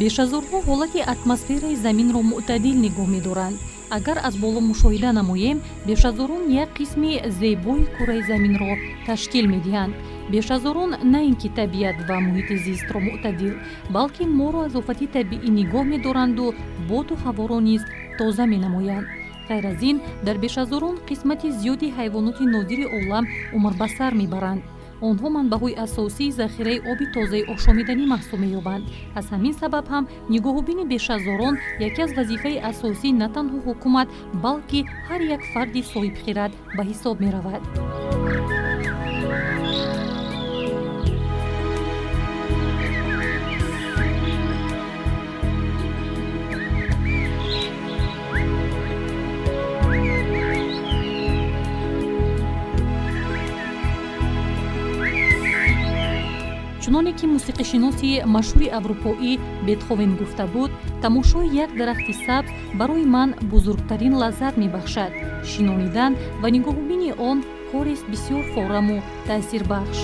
Бешазорҳо ҳолати атмосфераи заминро мӯътадил нигоҳ медоранд. Агар аз боло мушоҳида намоем, бешазорон як қисми зебои кураи заминро ташкил медиҳанд. Бешазорон на ин ки табиат ва муҳити зистро мӯътадил, балки моро аз офати табиӣ нигоҳ медоранду боду ҳаворо низ тоза менамоянд. Ғайр аз ин, дар бешазорон қисмати зиёди ҳайвоноти нодири олам умр ба сар мебаранд. Онҳо манбаъҳои асосии захираи оби тозаи ошомиданӣ маҳсуб меёбанд. Аз ҳамин сабаб ҳам нигоҳубини бешазорон яке аз вазифаи асосӣ на танҳо ҳукумат, балки ҳар як фарди соҳибхирад ба ҳисоб меравад. Чуноне ки мусиқишиноси машҳури аврупоӣ Бетховен гуфта буд, тамошои як дарахти сабз барои ман бузургтарин лаззат мебахшад. Шинонидан ва нигоҳубини он корест бисёр фораму таъсирбахш.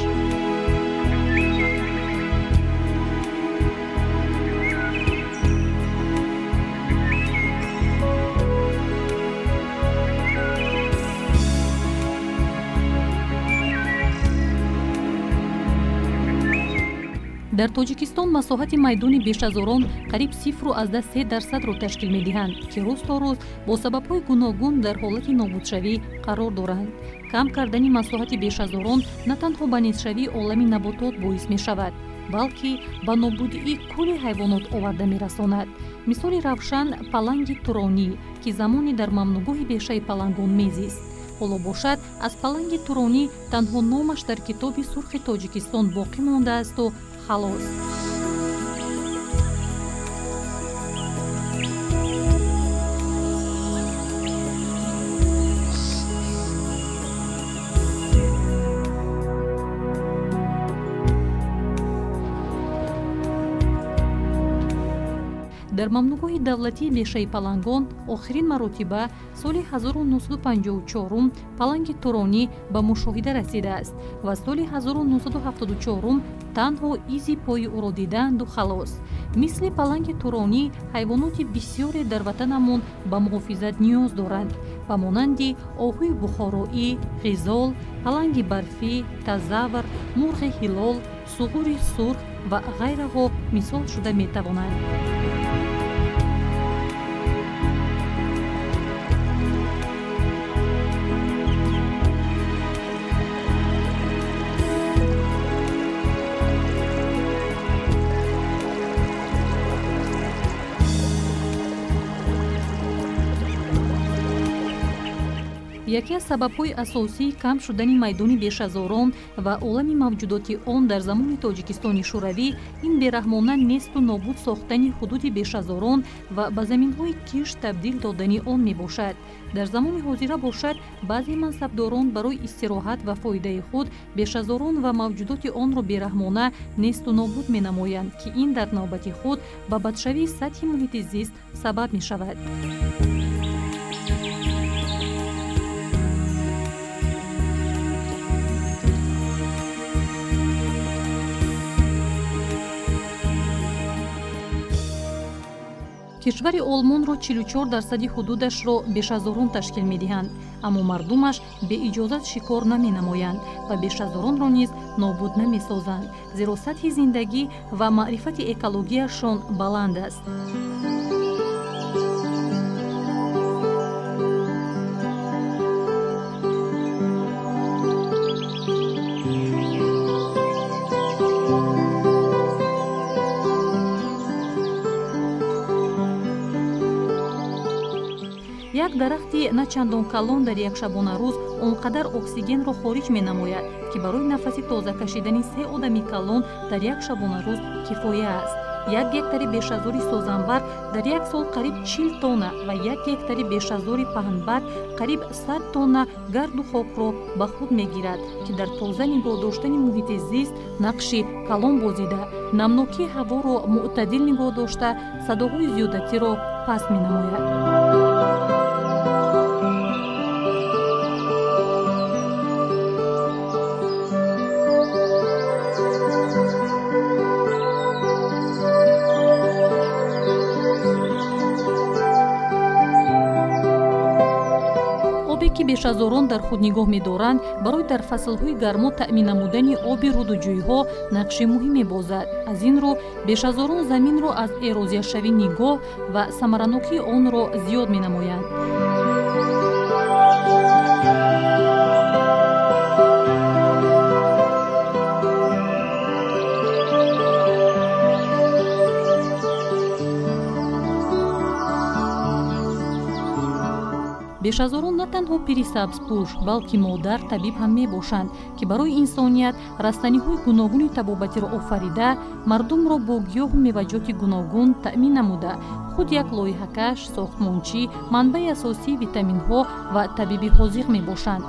Дар Тоҷикистон масоҳати майдони бешазорон қариб 0,3%-ро ташкил медиҳанд, ки рӯз то рӯз бо сабабҳои гуногун дар ҳолати нобудшавӣ қарор доранд. Кам кардани масоҳати бешазорон на танҳо ба нестшавии олами наботот боис мешавад, балки ба нобудии кулли ҳайвонот оварда мерасонад. Мисоли равшан паланги туронӣ, ки замоне дар мамнуъгоҳи бешаи палангон мезист. Ҳоло бошад, аз паланги туронӣ танҳо номаш дар китоби сурхи Тоҷикистон боқӣ мондаасту халос. Дар мамнуъгоҳи давлатии бешаи палангон охирин маротиба соли 1954 паланги туронӣ ба мушоҳида расидааст ва соли 1974 танҳо изи пои ӯро дидаанду халос. Мисли паланги туронӣ ҳайвоноти бисёре дар ватанамон ба муҳофизат ниёз доранд, ба монанди оҳуи бухороӣ, ғизол, паланги барфӣ, тазавр, мурғи ҳилол, суғури сурх ва ғайраҳо мисол шуда метавонанд. Яке аз сабабҳои асосии кам шудани майдони бешазорон ва олами мавҷудоти он дар замони Тоҷикистони Шӯравӣ ин бераҳмона несту нобуд сохтани ҳудуди бешазорон ва ба заминҳои кишт табдил додани он мебошад. Дар замони ҳозира бошад, баъзе мансабдорон барои истироҳат ва фоидаи худ бешазорон ва мавҷудоти онро бераҳмона несту нобуд менамоянд, ки ин дар навбати худ ба бадшавии сатҳи муҳити зист сабаб мешавад. Кишвари Олмонро 44% ҳудудашро бешазорон ташкил медиҳанд, аммо мардумаш беиҷозат шикор наменамоянд ва бешазоронро низ нобуд намесозанд, зеро сатҳи зиндагӣ ва маърифати экологияшон баланд аст. Як дарахти на чандон калон дар як шабонарӯз он қадар оксигенро хориҷ менамояд, ки барои нафаси тоза кашидани се одами калон дар як шабонарӯз кифоя аст. Як гектари бешазори созанбарг дар як сол қариб 40 тонна ва як гектари бешазори паҳнбарг қариб 100 тонна гарду хокро ба худ мегирад, ки дар тоза нигоҳ доштани муҳити зист нақши калон бозида, намнокии ҳаворо мӯътадил нигоҳ дошта, садоҳои зиёдатиро паст менамояд. Обе ки бешазорон дар худ нигоҳ медоранд, барои дар фаслҳои гармо таъмин намудани оби руду ҷӯйҳо нақши муҳим мебозад. Аз ин рӯ бешазорон заминро аз эрозияшавӣ нигоҳ ва самаранокии онро зиёд менамоянд. Бешазорон на танҳо пири сабзпӯш, балки модар табиб ҳам мебошанд, ки барои инсоният растаниҳои гуногуни табобатиро офарида, мардумро бо гиёҳу меваҷоти гуногун таъмин намуда, худ як лоиҳакаш, сохтмончӣ, манбаи асосии витаминҳо ва табиби ҳозиқ мебошанд.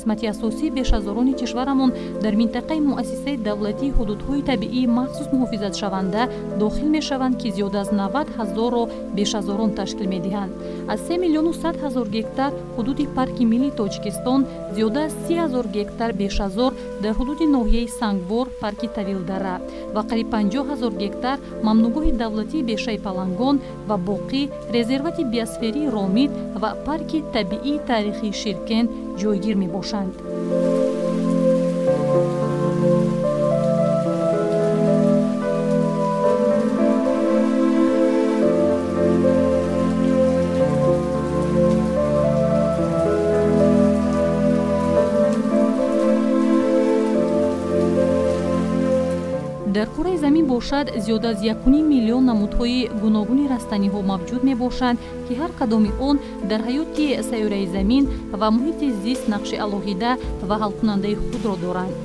Қисмати асосии бешазорони кишварамон дар минтақаи муассисаи давлатии ҳудудҳои табиии махсус муҳофизатшаванда дохил мешаванд, ки зиёда аз 90 ҳазорро бешазорон ташкил медиҳанд. Аз 3 100 000 гектар ҳудуди парки миллии Тоҷикистон зиёда аз 30 ҳазор гектар бешазор дар ҳудуди ноҳияи Сангвор, парки Тавилдара ва қариб 50 ҳазор гектар мамнугоҳи давлатии бешаи Палангон ва боқӣ резервати биосферии Ромид ва парки табиии таърихии Ширкент ҷойгир мебошанд. Дар кураи замин бошад, зиёда аз 1,5 миллион намудҳои гуногуни растаниҳо мавҷуд мебошанд, ки ҳар кадоми он дар ҳаёти сайёраи замин ва муҳити зист нақши алоҳида ва ҳалкунандаи худро доранд.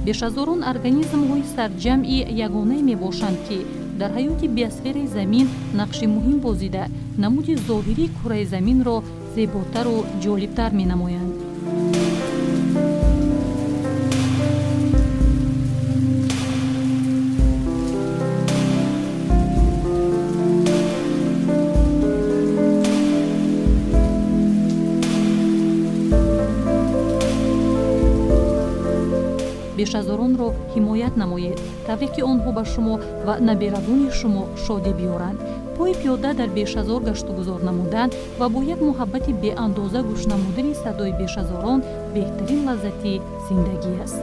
Бешазорон организмҳои сарҷамъи ягонае мебошанд, ки дар ҳаёти биосфераи замин нақши муҳим бозида, намуди зоҳирии кураи заминро зеботару ҷолибтар менамоянд. Бешазоронро ҳимоят намоед, тавре ки онҳо ба шумо ва наберадони шумо шодӣ биёранд. Пои пиёда дар бешазор гаштугузор намудан ва бо як муҳаббати беандоза гӯш намудани садои бешазорон беҳтарин лаззати зиндагӣ аст.